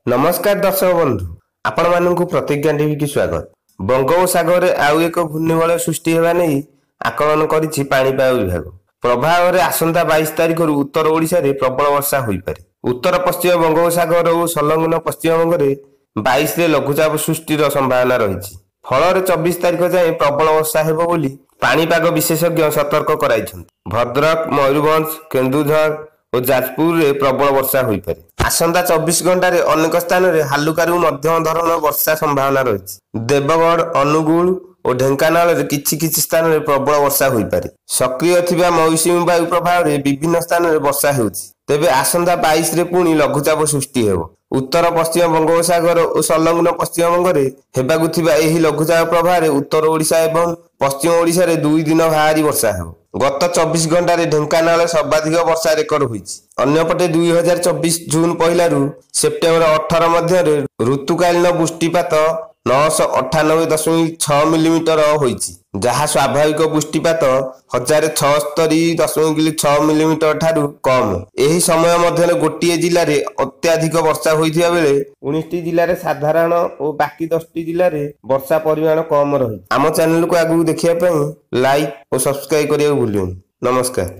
ନମସ୍କାର ଦର୍ଶକ ବନ୍ଧୁ, ଆପଣମାନଙ୍କୁ ପ୍ରତିଜ୍ଞା ଟିଭିକି ସ୍ୱାଗତ। ବଙ୍ଗୋପସାଗରରେ ଆଉ ଏକ ଘୂର୍ଣ୍ଣିବଳୟ ସୃଷ୍ଟି ହେବା ନେଇ ଆକଳନ କରିଛି ପାଣିପାଗ ବିଭାଗ। ପ୍ରଭାବରେ ଆସନ୍ତା 22 ତାରିଖରୁ ଉତ୍ତର ଓଡ଼ିଶାରେ ପ୍ରବଳ ବର୍ଷା ହୋଇପାରେ। ଉତ୍ତର ପଶ୍ଚିମ ବଙ୍ଗୋପସାଗର ଓ ସଂଲଗ୍ନ ପଶ୍ଚିମବଙ୍ଗରେ 22ରେ ଲଘୁଚାପ ସୃଷ୍ଟିର ସମ୍ଭାବନା ରହିଛି। ଫଳରେ 24 ତାରିଖ ଯାଏଁ ପ୍ରବଳ ବର୍ଷା ହେବ ବୋଲି ପାଣିପାଗ ବିଶେଷଜ୍ଞ ସତର୍କ କରାଇଛନ୍ତି। ଭଦ୍ରକ, ମୟୂରଭଞ୍ଜ, କେନ୍ଦୁଝର ଓ ଯାଜପୁରରେ ପ୍ରବଳ ବର୍ଷା ହୋଇପାରେ। ଆସନ୍ତା 24 ଘଣ୍ଟାରେ ଅନେକ ସ୍ଥାନରେ ହାଲୁକାରୁ ମଧ୍ୟମ ଧରଣର ବର୍ଷା ସମ୍ଭାବନା ରହିଛି। ଦେବଗଡ଼, ଅନୁଗୁଳ ଓ ଢେଙ୍କାନାଳରେ କିଛି କିଛି ସ୍ଥାନରେ ପ୍ରବଳ ବର୍ଷା ହୋଇପାରେ। ସକ୍ରିୟ ଥିବା ମୌସୁମୀ ବାୟୁ ପ୍ରଭାବରେ ବିଭିନ୍ନ ସ୍ଥାନରେ ବର୍ଷା ହେଉଛି। ତେବେ ଆସନ୍ତା 22ରେ ପୁଣି ଲଘୁଚାପ ସୃଷ୍ଟି ହେବ। ଉତ୍ତର ପଶ୍ଚିମ ବଙ୍ଗୋପସାଗର ଓ ସଂଲଗ୍ନ ପଶ୍ଚିମବଙ୍ଗରେ ହେବାକୁ ଥିବା ଏହି ଲଘୁଚାପ ପ୍ରଭାବରେ ଉତ୍ତର ଓଡ଼ିଶା ଏବଂ ପଶ୍ଚିମ ଓଡ଼ିଶାରେ 2 ଦିନ ଭାରି ବର୍ଷା ହେବ। ଗତ 24 ଘଣ୍ଟାରେ ଢେଙ୍କାନାଳରେ ସର୍ବାଧିକ ବର୍ଷା ରେକର୍ଡ ହୋଇଛି। ଅନ୍ୟପଟେ 2024 ଜୁନ 1ରୁ ସେପ୍ଟେମ୍ବର 18 ମଧ୍ୟରେ ଋତୁକାଳୀନ ବୃଷ୍ଟିପାତ 998.6 ମିଲିମିଟର ହୋଇଛି, ଯାହା ସ୍ୱାଭାବିକ ବୃଷ୍ଟିପାତ 1076.6 ମିଲିମିଟର ଠାରୁ କମ୍। ଏହି ସମୟ ମଧ୍ୟରେ ଗୋଟିଏ ଜିଲ୍ଲାରେ ଅତ୍ୟଧିକ ବର୍ଷା ହୋଇଥିବା ବେଳେ 19ଟି ଜିଲ୍ଲାରେ ସାଧାରଣ ଓ ବାକି 10ଟି ଜିଲ୍ଲାରେ ବର୍ଷା ପରିମାଣ କମ୍ ରହିଛି। ଆମ ଚ୍ୟାନେଲକୁ ଆଗକୁ ଦେଖିବା ପାଇଁ ଲାଇକ୍ ଓ ସବସ୍କ୍ରାଇବ୍ କରିବାକୁ ଭୁଲିବେନି। ନମସ୍କାର।